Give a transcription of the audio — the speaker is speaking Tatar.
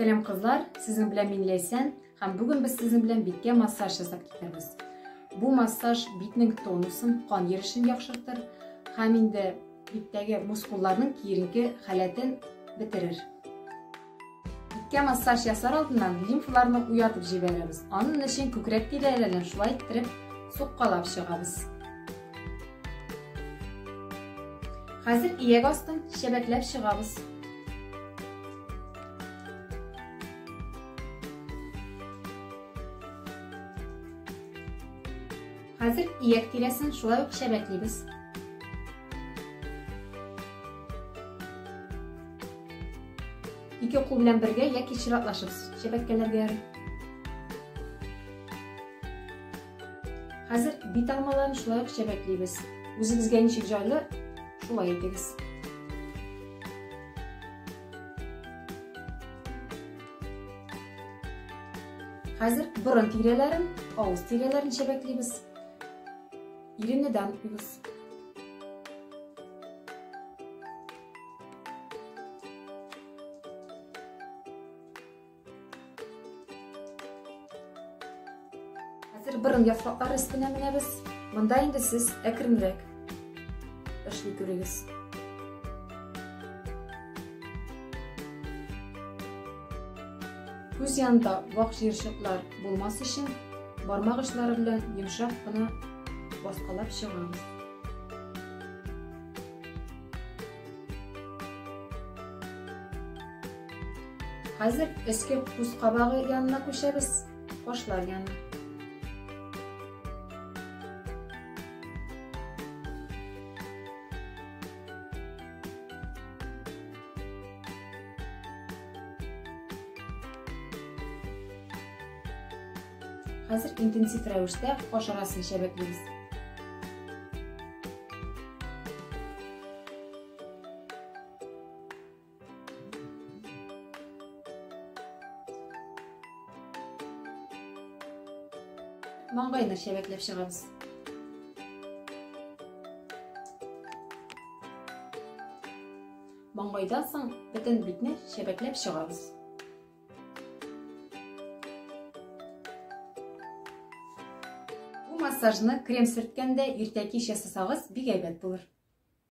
Сәлам кызлар, сезнең белән мин Ләйсән һәм бүген без сезнең белән биткә массаж ясап китәрбез. Бу массаж битнең тонусын, кан йөрешен яхшыртыр һәм инде биттәге мускулларның киеренке халәтен бетерер. Биткә массаж ясар алдыннан лимфаларны уятып җибәрәбез. Аның өчен күкрәк тирәләрен шулай иттереп суккалап чыгабыз. Хәзер ияк астын чәбәкләп чыгабыз. Хәзер ияк тирәсен шулай ук чәбәклибез. Ике кул белән бергә яки чиратлашып чәбәккәләргә ярый. Хәзер бит алмаларын шулай ук чәбәклибез. Үзегезгә ничек җайлы, шулай итегез. Хәзер борын тирәләрен, авыз тирәләрен чәбәклибез. Иренне дә онытмыйбыз. Хәзер борын яфраклары өстенә менәбез. Монда инде сез әкренрәк эшли күрегез. Күз янында вак җыерчыклар булмас өчен бармак очлары белән йомшак кына баскалап чыгабыз. Хәзер өске күз кабагы янына күчәбез, кашлар янына. Хәзер интенсив рәвештә каш арасын чәбәклибез. Маңгайны чәбәкләп чыгабыз. Маңгайдан соң бөтен битне чәбәкләп чыгабыз. Бу массажны крем сөрткәндә иртә-кич ясасагыз бик әйбәт булыр.